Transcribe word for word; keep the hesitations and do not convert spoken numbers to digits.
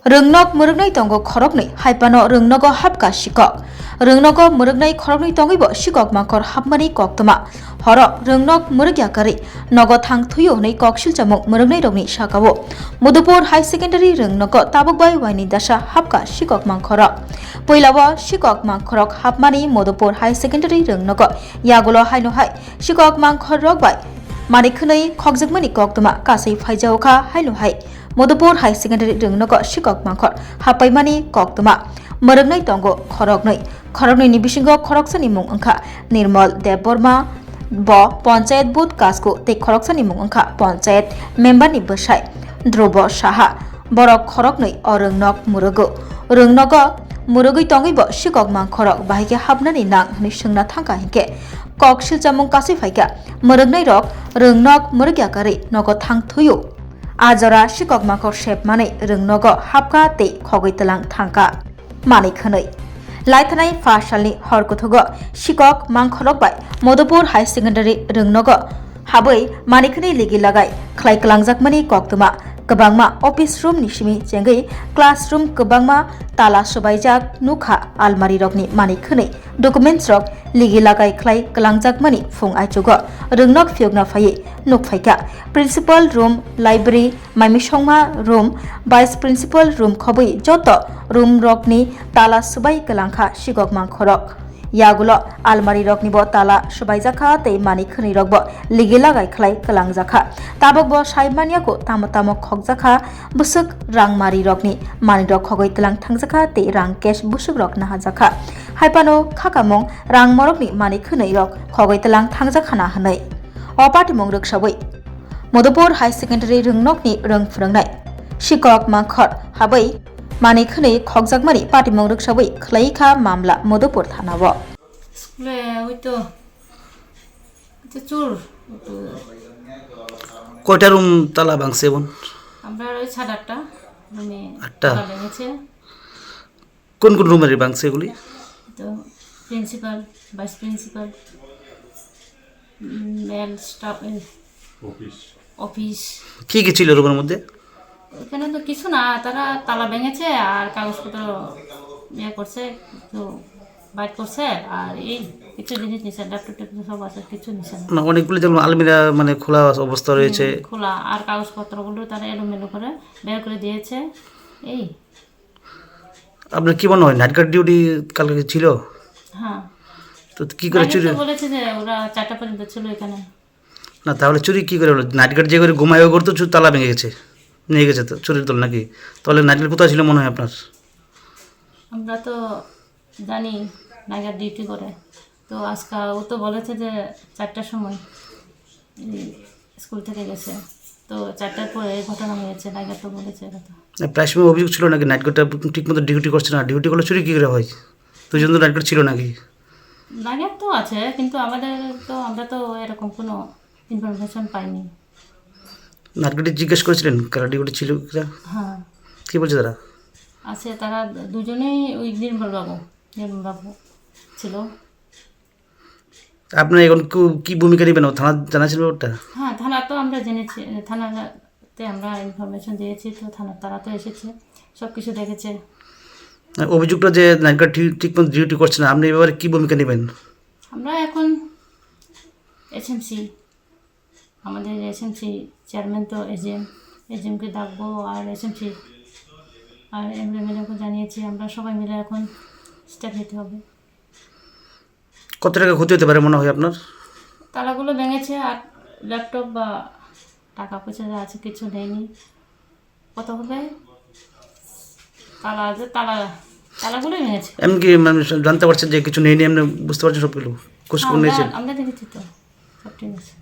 Rwngnok mwrwknai tongo khoroknwi, hai phano rwngnogo hapkha sikok. Rwngnogo mwrwknai khoroknwi tongwibo sikok mangkhor hapmani koktwma. Horo rwngnok mwrwkya kwrwi nogo thang thwio hwnwi kok silchamung mwrwknairokni saka-o. Madhupur High Secondary rwngnogo tabuk bai waini dasa hapkha sikok mangkhorok. Puilao sikok mangkhorok hapmani Madhupur High Secondary rwngnogo yagulo haino hai sikok mangkhorrok bai manwi khwnwi khokjakmani koktwma kasui phaijao kha haino hai. Madhupur High Secondary rwngnogo sikok mangkhor happaimani koktwma mwrwknai tongo khoroknwi. Khoroknwini bisingo khoroksani mung wngkha Nirmal Debbarma, bo Panchayat Booth Kasko, tei khoroksani mung wngkha Panchayat member ni bwsai Dhrubo Saha. Borok khoroknwi o rwngnok mwrwgo. Rwngnogo mwrwgwi tongwibo sikok mangkhorok bahai khe hapnani nang hwnwi swngna thangkha hinkhe kok silchamung kasui phaikha. Mwrwknairok rwngnok mwrwkya kwrwi nogo thang thwio. A jora sikok mangkhor sepmani rwngnogo hapkha tei khogwi tlang thangkha. Manwi khwnwi. Laithanai pha salni hor kuthugo sikok mangkhorok bai Madhupur High Secondary rwngnogo habwi manwi khwnwi ligi lagai khlai kwlangjakmani koktwma. Kwbangma office room ni simi chengwi classroom kwbangma tala swbaijak nukha, almari rokni manwi khwnwi documents rok ligi lagai khlai kwlangjakmani phung aichugo rwngnok phiyokna phaiwi nukphaikha. Principal room, library, maimisongma room, vice principal room khobwi joto room rokni tala swbai kwlangkha sikok mangkhorok. Yagulo almari roknibo tala swbaijakha tei manwi khwnwi rokbo ligi lagai khlai kwlangjakha. Tabukbo sai manya kho tamo tamo khokjakha, bwswk rangmari rokni manwi rok khogwi tlang thangjakha tei rang cash bwswk rok nahajakha. Hai phano khakamung rang morokni manwi khwnwi rok khogwi tlang thangjakha na hwnwi. O patimung rwksawi Madhupur High Secondary rwngnokni rwng phwrwngnai sikok mangkhor habwi manwi khwnwi khokjakmani patimung rwksawi khwlai kha mamla Madhupur thanao. স্কুলে ওই তো, ওই তো চোর। কয়টা রুম তালা ভাঙছে বোন? আমরা ওই সাত আটটা রুমে আটটা? তালা ভেঙেছে। কোন কোন রুমের ভাঙছে এগুলি? তো principal, vice principal, male staff, office. কি কি ছিল রুমের মধ্যে? এখানে তো কিছু না, তারা তালা ভেঙেছে আর কাগজপত্র ইয়ে করছে, তো বাইর করছে। আর এই কিছু জিনিস নিছে, ল্যাপটপ ট্যাপটপ সব আছে, কিছু নিছে না। না, অনেকগুলি যেমন আলমিরা মানে খোলা অবস্থা রয়েছে। হুম, খোলা, আর কাগজপত্রগুলো তারা এলোমেলো করে বের করে দিয়েছে। এই আপনার কি মনে হয়, নাইট গার্ড ডিউটি কালকে ছিল? হ্যাঁ। তো কি করে নাইট গার্ড চুরি? তো বলেছে যে ওরা চারটা পর্যন্ত ছিল এখানে। না, তাহলে চুরি কি করে হলো? নাইট গার্ড যে করে ঘুমায়, ওই ঘর তো চুর তালা ভেঙে গেছে, নিয়ে গেছে তো চুরির দল নাকি? তাহলে নাইট গার্ড কোথায় ছিল মনে হয় আপনার? আমরা তো জানি নাইট গার্ড ডিউটি করে, তো আজকে ও তো বলেছে যে চারটার সময় এই স্কুল থেকে গেছে, তো চারটার পরে এই ঘটনা হয়েছে, নাইট গার্ড তো বলেছে কথা। না, প্রায় সময় অভিযোগ ছিল নাকি নাইট গার্ডটা ঠিকমতো ডিউটি করছে না, ডিউটি করলে চুরি কী করে হয়? দুজন তো নাইট গার্ড ছিল নাকি? নাইট গার্ড তো আছে, কিন্তু আমাদের তো, আমরা তো এরকম কোনো ইনফরমেশন পাইনি। নাইট গার্ডে জিজ্ঞেস করেছিলেন কারা ডিউটি ছিল কিনা? হ্যাঁ। কি বলছে তারা? আছে, তারা দুজনেই ওই নির্মল বাবু, নির্মল বাবু ছিল। আপনি এখন কু-, কি ভূমিকা নেবেন? ও থানা জানাচ্ছেন ব্যাপারটা? হ্যাঁ, থানা তো আমরা জেনেছি, থানাতে আমরা ইনফরমেশন দিয়েছি, তো থানা, তারা তো এসেছে, সব কিছু দেখেছে। আর অভিযুক্ত যে নাইট গার্ড ঠিক, ঠিকমতো ডিউটি করছে না, আপনি এই ব্যাপারে কি ভূমিকা নেবেন? আমরা এখন এসএমসি, আমাদের এসএমসি চেয়ারম্যান তো এজিএম, এজিএমকে ডাকবো, আর এসএমসি আর এমএলএকে জানিয়েছি, আমরা সবাই মিলে এখন স্টেপ নিতে হবে। কত টাকা ক্ষতি হতে পারে মনে হয় আপনার? তালাগুলো ভেঙেছে, আর ল্যাপটপ বা টাকা পয়সা যা আছে কিছু নেয়নি। কত হবে? তালা আছে, তালা, তালাগুলোই ভেঙেছে। এমনকি মানে জানতে পারছেন যে কিছু নেয়নি, এমনি বুঝতে পারছেন সবগুলো? খোঁজ হ্যাঁ, খবর আমরা, নিয়েছেন? আমরা দেখেছি তো, সব ঠিক আছে।